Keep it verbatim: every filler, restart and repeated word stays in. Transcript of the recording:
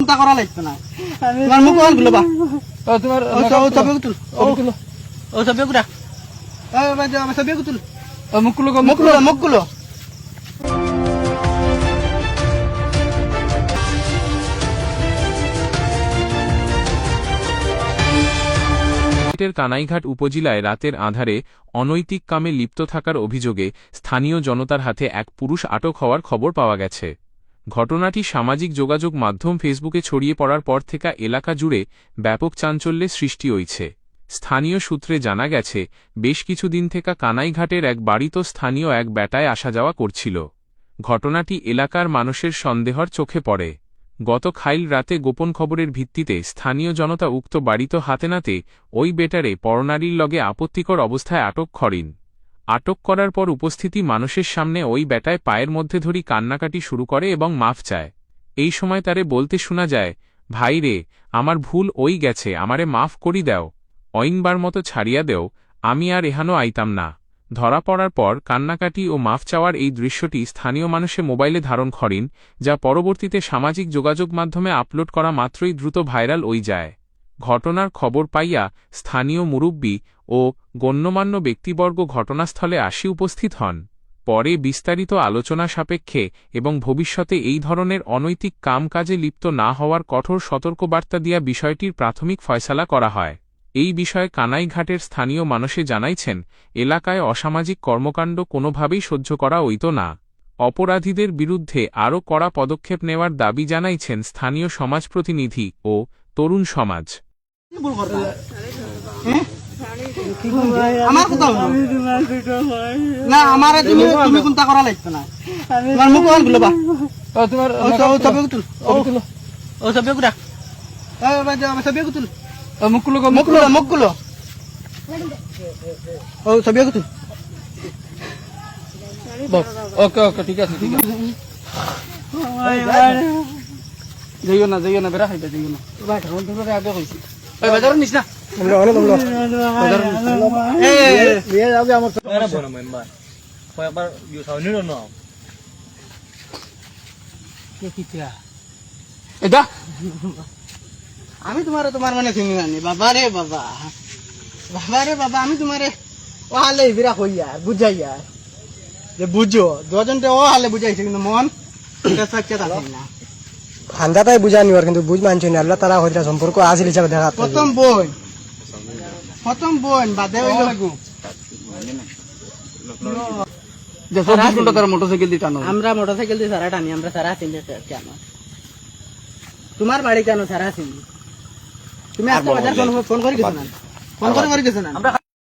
চিন্তা করা লাগতো না। আমি তোমার মুখ ওখান খুলো বা। ও, তোমার ও, ছ-, ও, ছবি তুল। ও, ছবি তুলো। ও, ছবি তুল। ও, ভাই, যা, ছবি তুল। ও, মুখ খুলো গো, মুখ মুখ খুলো, খুলো। মুখ খুলো। সিলেটের কানাইঘাট উপজেলায় রাতের আঁধারে অনৈতিক কামে লিপ্ত থাকার অভিযোগে স্থানীয় জনতার হাতে এক পুরুষ আটক হওয়ার খবর পাওয়া গেছে। ঘটনাটি সামাজিক যোগাযোগ মাধ্যম Facebookএ ছড়িয়ে পড়ার পর থেকে এলাকা জুড়ে ব্যাপক চাঞ্চল্যের সৃষ্টি হয়েছে। স্থানীয় সূত্রে জানা গেছে, বেশ কিছুদিন থেকে কানাইঘাটের এক বাড়িত স্থানীয় এক বেটায় আসা যাওয়া করছিল। ঘটনাটি এলাকার মানুষের সন্দেহর চোখে পড়ে। গত খাইল রাতে গোপন খবরের ভিত্তিতে স্থানীয় জনতা উক্ত বাড়িত হাতে নাতে ওই বেটারে পরনারীর লগে আপত্তিকর অবস্থায় আটক করিন। আটক করার পর উপস্থিতি মানুষের সামনে ওই বেটায় পায়ের মধ্যে ধরি কান্নাকাটি শুরু করে এবং মাফ চায়। এই সময় তারে বলতে শোনা যায়, "ভাই রে, আমার ভুল ওই গেছে, আমারে মাফ করি দেও, অইনবার মতো ছাড়িয়া দেও, আমি আর এহানো আইতাম না।" ধরা পড়ার পর কান্নাকাটি ও মাফ চাওয়ার এই দৃশ্যটি স্থানীয় মানুষে মোবাইলে ধারণ করিন, যা পরবর্তীতে সামাজিক যোগাযোগ মাধ্যমে আপলোড করা মাত্রই দ্রুত ভাইরাল হয়ে যায়। ঘটনার খবর পাইয়া স্থানীয় মুরব্বি ও গণ্যমান্য ব্যক্তিবর্গ ঘটনাস্থলে আসি উপস্থিত হন। পরে বিস্তারিত আলোচনা সাপেক্ষে এবং ভবিষ্যতে এই ধরনের অনৈতিক কাম কাজে লিপ্ত না হওয়ার কঠোর সতর্কবার্তা দিয়া বিষয়টির প্রাথমিক ফয়সালা করা হয়। এই বিষয়ে কানাইঘাটের স্থানীয় মানুষে জানাইছেন, এলাকায় অসামাজিক কর্মকাণ্ড কোনোভাবেই সহ্য করা হইত না। অপরাধীদের বিরুদ্ধে আরও কড়া পদক্ষেপ নেওয়ার দাবি জানাইছেন স্থানীয় সমাজ প্রতিনিধি ও তরুণ সমাজ। কি ভুল করতাম? হ্যাঁ? আমার কথা হলো। না, আমারে তুমি, তুমি চিন্তা করা লাগতো না। তোমার মুখ ওখান খুলো বা। ও, তোমার ও, ছ-, ও, ছবি তুল। ও, ও, ছবি তুল। ও, ভাই, যা, ছবি তুল। ও, মুখ খুলো গো, মুখ খুলো, মুখ খুলো। ও, ছবি তুল। বাহ, ওকে, ওকে, ঠিক আছে, ঠিক আছে। যাইও না, যাইও না, বেড়া খাইবে, যাইও না। ভাই, ঠাকুর, তোমরা আগে কইছি। ওই বাজারও নিস না। তোমরা, অনেক তোমরা। বাজারও নিস না। এই, এই, এই। নিয়ে যাবে আমার। এরা বড় মেম্বার। কয়েকবার ইয়ে খাওয়ানি না। কে কিতা? এটা? আমি তোমারে তোমার মানে চিনি জানি, বাবা রে বাবা, বাবা রে বাবা, আমি তোমারে ওহালে ইবিরা কইয়ার, বুঝাইয়ার যে বুঝো, দুজনতে ওহালে বুঝাইছে, কিন্তু মন এটা সাক্ষাৎ আছে না। খান্দা তাই বুঝা নিবার, কিন্তু বুঝ মানছে না। আল্লাহ তারা হইরা সম্পর্ক আসিল হিসাবে দেখা প্রথম বই, প্রথম বই বাদে হইল। যে চব্বিশ ঘন্টা তারা মোটরসাইকেল দিয়ে টানো। আমরা মোটরসাইকেল দিয়ে সারা টানি, আমরা সারা আছি যে কেন? তোমার বাড়ি কেন সারা আছি? তুমি আজকে বাজার ফোন, ফোন করে গেছো না? ফোন করে করে গেছো না?